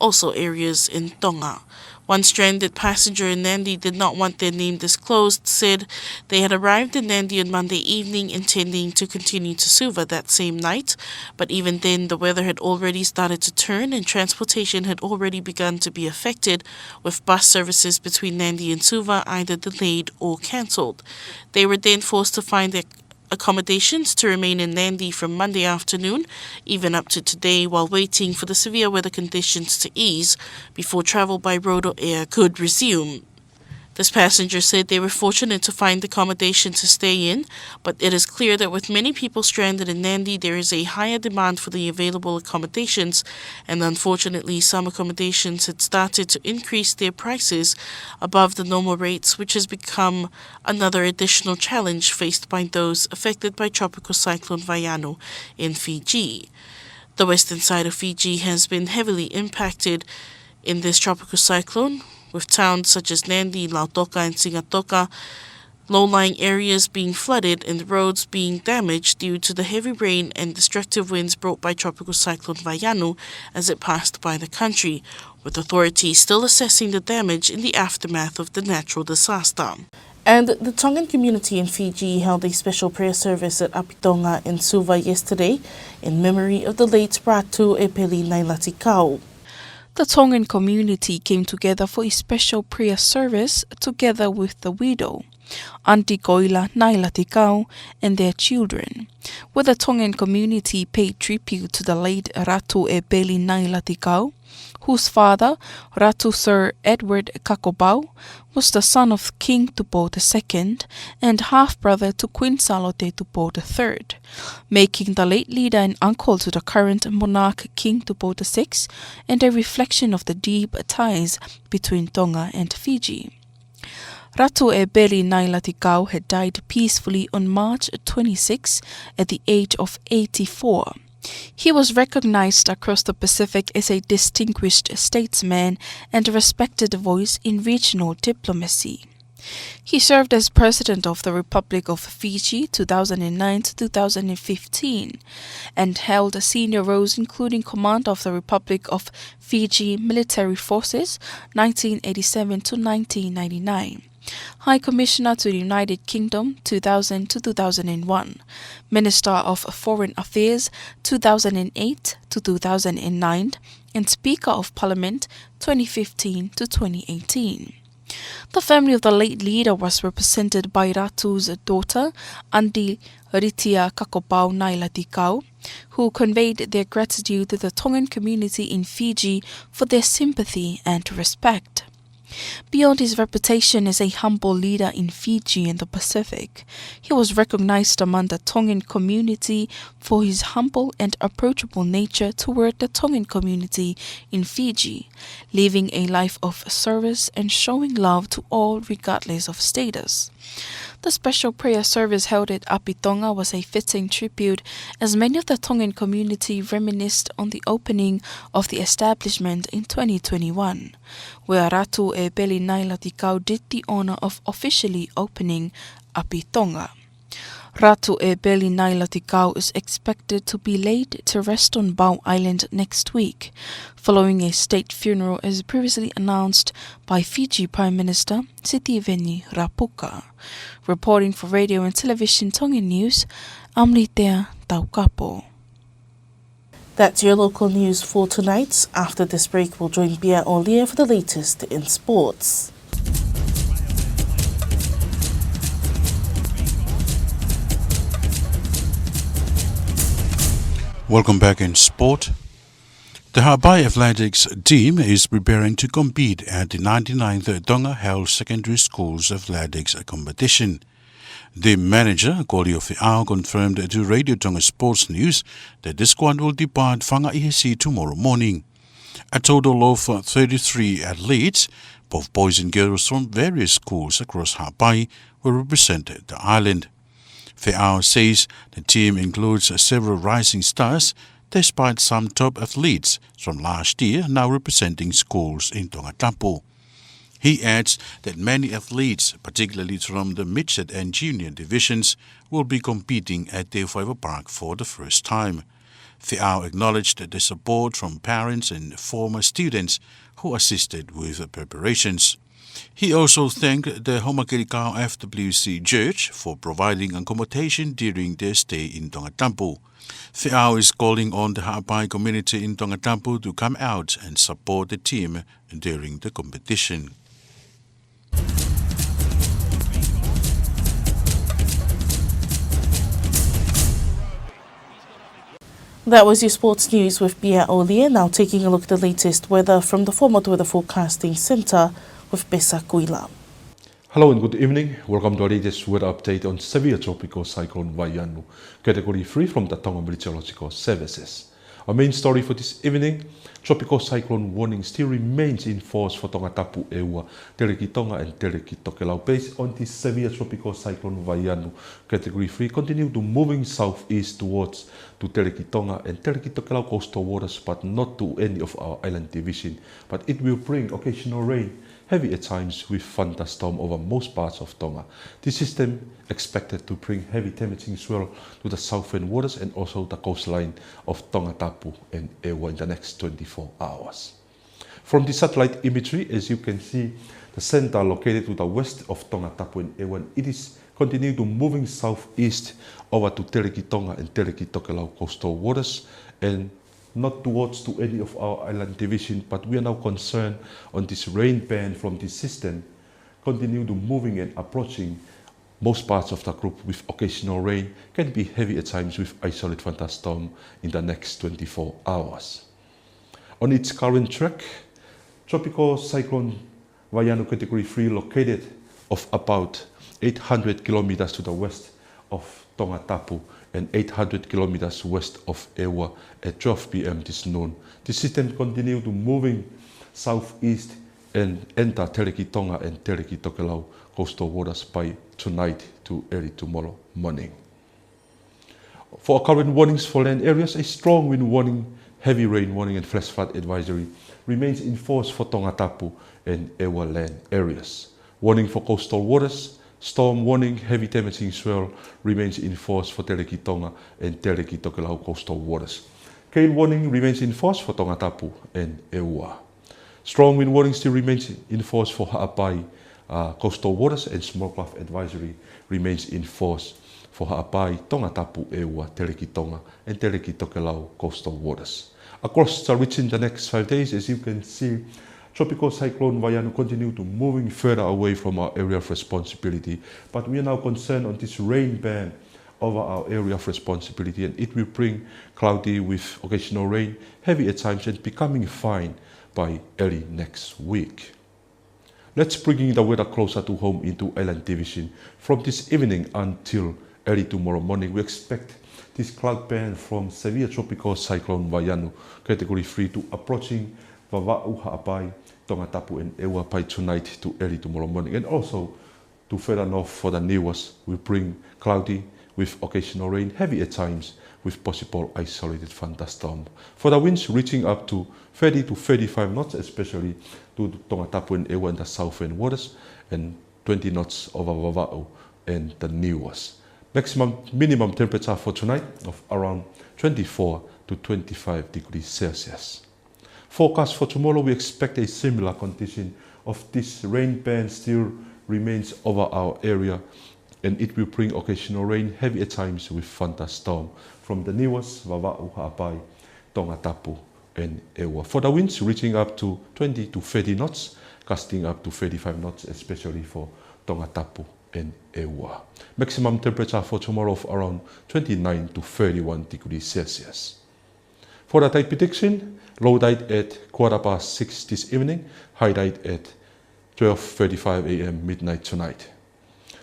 also areas in Tonga. One stranded passenger in Nadi did not want their name disclosed said they had arrived in Nadi on Monday evening intending to continue to Suva that same night, but even then the weather had already started to turn and transportation had already begun to be affected, with bus services between Nadi and Suva either delayed or cancelled. They were then forced to find their accommodations to remain in Nadi from Monday afternoon, even up to today, while waiting for the severe weather conditions to ease before travel by road or air could resume. This passenger said they were fortunate to find accommodation to stay in, but it is clear that with many people stranded in Nadi, there is a higher demand for the available accommodations, and unfortunately, some accommodations had started to increase their prices above the normal rates, which has become another additional challenge faced by those affected by Tropical Cyclone Vaianu in Fiji. The western side of Fiji has been heavily impacted in this tropical cyclone, with towns such as Nadi, Lautoka, and Sigatoka, low-lying areas being flooded and roads being damaged due to the heavy rain and destructive winds brought by Tropical Cyclone Vaianu as it passed by the country, with authorities still assessing the damage in the aftermath of the natural disaster. And the Tongan community in Fiji held a special prayer service at ʻApitonga in Suva yesterday in memory of the late Ratu ʻEpeli Nailatikau. The Tongan community came together for a special prayer service together with the widow, Aunty Koila Nailatikau, and their children, where the Tongan community paid tribute to the late Ratu ʻEpeli Nailatikau, whose father, Ratu Sir Edward Kakobau, was the son of King Tupou the Second and half-brother to Queen Salote Tupou the Third, making the late leader an uncle to the current monarch King Tupou the Sixth and a reflection of the deep ties between Tonga and Fiji. Ratu ʻEpeli Nailatikau had died peacefully on March twenty-six at the age of eighty-four. He was recognized across the Pacific as a distinguished statesman and a respected voice in regional diplomacy. He served as President of the Republic of Fiji two thousand and nine to two thousand and fifteen and held senior roles including Commander of the Republic of Fiji Military Forces nineteen eighty-seven to nineteen ninety-nine, High Commissioner to the United Kingdom two thousand to two thousand and one, Minister of Foreign Affairs two thousand and eight to two thousand and nine, and Speaker of Parliament twenty fifteen to twenty eighteen. The family of the late leader was represented by Ratu's daughter, Aunty Ritia Kakopau Nailatikau, who conveyed their gratitude to the Tongan community in Fiji for their sympathy and respect. Beyond his reputation as a humble leader in Fiji and the Pacific, he was recognized among the Tongan community for his humble and approachable nature toward the Tongan community in Fiji, living a life of service and showing love to all regardless of status. The special prayer service held at ʻApitonga was a fitting tribute as many of the Tongan community reminisced on the opening of the establishment in twenty twenty-one, where Ratu ʻEpeli Nailatikau did the honor of officially opening ʻApitonga. Ratu ʻEpeli Nailatikau is expected to be laid to rest on Bau Island next week, following a state funeral as previously announced by Fiji Prime Minister Sitiveni Rabuka. Reporting for Radio and Television Tonga News, I'm Litea Taukapo. That's your local news for tonight. After this break, we'll join Pia Olie for the latest in sports. Welcome back in sport. The Haʻapai Athletics team is preparing to compete at the ninety-ninth Tonga Held Secondary Schools Athletics Competition. The manager, Kolio Feʻao, confirmed to Radio Tonga Sports News that the squad will depart Fanga ʻi he sea tomorrow morning. A total of thirty-three athletes, both boys and girls from various schools across Haʻapai, will represent the island. Feʻao says the team includes several rising stars, despite some top athletes from last year now representing schools in Tongatapu. He adds that many athletes, particularly from the midget and junior divisions, will be competing at Te Whaiva Park for the first time. Feʻao acknowledged the support from parents and former students who assisted with the preparations. He also thanked the Houma Kilikau F W C Church for providing accommodation during their stay in Tongatapu. Feʻao is calling on the Haʻapai community in Tongatapu to come out and support the team during the competition. That was your sports news with Pia Olie. Now taking a look at the latest weather from the Four Motu Weather Forecasting Centre with Pesa Kuila. Hello and good evening. Welcome to our latest weather update on severe tropical cyclone Vaianu, category three from the Tonga Meteorological Services. Our main story for this evening, tropical cyclone warning still remains in force for Tongatapu, ʻEua, Telekitonga and Telekitokelau based on the severe tropical cyclone Vaianu, category three, continue to moving southeast towards to Telekitonga and Telekitokelau coastal waters, but not to any of our island division. But it will bring occasional rain, heavy at times with thunderstorm over most parts of Tonga. This system expected to bring heavy damaging swell to the southern waters and also the coastline of Tongatapu and ʻEua in the next twenty-four hours. From the satellite imagery, as you can see, the center located to the west of Tongatapu and ʻEua, it is continue to moving southeast over to Telekitonga and Telekitokelau coastal waters and not towards to any of our island division, but we are now concerned on this rain band from this system continue to moving and approaching most parts of the group with occasional rain, can be heavy at times with isolated thunderstorm in the next twenty-four hours. On its current track, tropical cyclone Vaianu category three located of about eight hundred kilometers to the west of Tongatapu and eight hundred kilometers west of ʻEua at twelve P M this noon. The system continue to moving southeast and enter Telekitonga and Telekitokelau coastal waters by tonight to early tomorrow morning. For current warnings for land areas, a strong wind warning, heavy rain warning and flash flood advisory remains in force for Tongatapu and ʻEua land areas. Warning for coastal waters. Storm warning, heavy damaging swell remains in force for Telekitonga and Telekitokelau coastal waters. Gale warning remains in force for Tongatapu and ʻEua. Strong wind warning still remains in force for Haʻapai, uh, coastal waters, and small craft advisory remains in force for Haʻapai, Tongatapu, ʻEua, Telekitonga, and Telekitokelau coastal waters. Across the region the next five days, as you can see, Tropical Cyclone Vaianu continue to moving further away from our area of responsibility, but we are now concerned on this rain band over our area of responsibility, and it will bring cloudy with occasional rain, heavy at times, and becoming fine by early next week. Let's bring in the weather closer to home into Island Division. From this evening until early tomorrow morning, we expect this cloud band from severe Tropical Cyclone Vaianu, category three, to approaching Vavaʻu, Haʻapai, Tongatapu and ʻEua by tonight to early tomorrow morning, and also to further north for the Niuas will bring cloudy with occasional rain, heavy at times, with possible isolated thunderstorm. For the winds, reaching up to thirty to thirty-five knots, especially to Tongatapu and ʻEua in the southern waters, and twenty knots over Vavaʻu and the Niuas. Maximum, minimum temperature for tonight of around twenty-four to twenty-five degrees Celsius. Forecast for tomorrow, we expect a similar condition of this rain band still remains over our area, and it will bring occasional rain, heavy at times with thunderstorm, from the Niuas, Vavaʻu, Haʻapai, Tongatapu and ʻEua. For the winds, reaching up to twenty to thirty knots, gusting up to thirty-five knots, especially for Tongatapu and ʻEua. Maximum temperature for tomorrow of around twenty-nine to thirty-one degrees Celsius. For the tide prediction, low tide at quarter past six this evening, high tide at twelve thirty-five A M midnight tonight.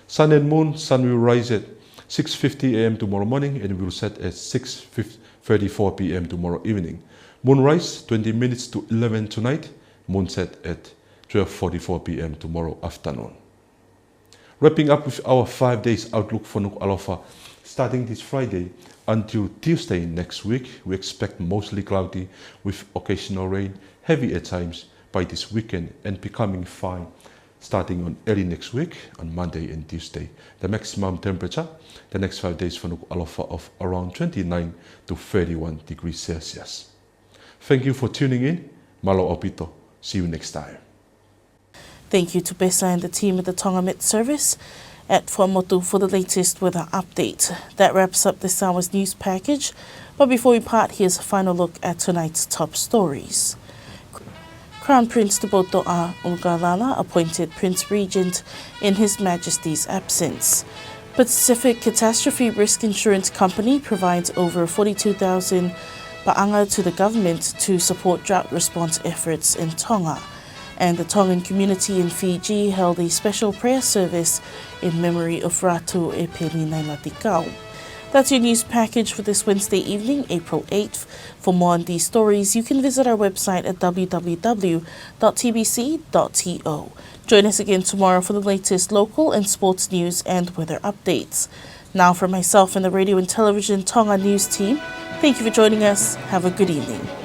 Sun and moon, sun will rise at six fifty A M tomorrow morning and will set at six thirty-four P M tomorrow evening. Moonrise, twenty minutes to eleven tonight, moonset at twelve forty-four P M tomorrow afternoon. Wrapping up with our five days outlook for Nukuʻalofa. Starting this Friday until Tuesday next week, we expect mostly cloudy with occasional rain, heavy at times, by this weekend and becoming fine starting on early next week on Monday and Tuesday. The maximum temperature the next five days for Nukuʻalofa of around twenty-nine to thirty-one degrees Celsius. Thank you for tuning in. Mālō ʻaupito. See you next time. Thank you to Bessa and the team at the Tonga Met Service at Fuaʻamotu for the latest weather update. That wraps up this hour's news package, but before we part, here's a final look at tonight's top stories. Crown Prince Tupoutoʻa ʻUlukalala appointed Prince Regent in His Majesty's absence. Pacific Catastrophe Risk Insurance Company provides over forty-two thousand paʻanga to the government to support drought response efforts in Tonga. And the Tongan community in Fiji held a special prayer service in memory of Ratu ʻEpeli Nailatikau. That's your news package for this Wednesday evening, April eighth. For more on these stories, you can visit our website at W W W dot T B C dot T O. Join us again tomorrow for the latest local and sports news and weather updates. Now, from myself and the Radio and Television Tonga News team, thank you for joining us. Have a good evening.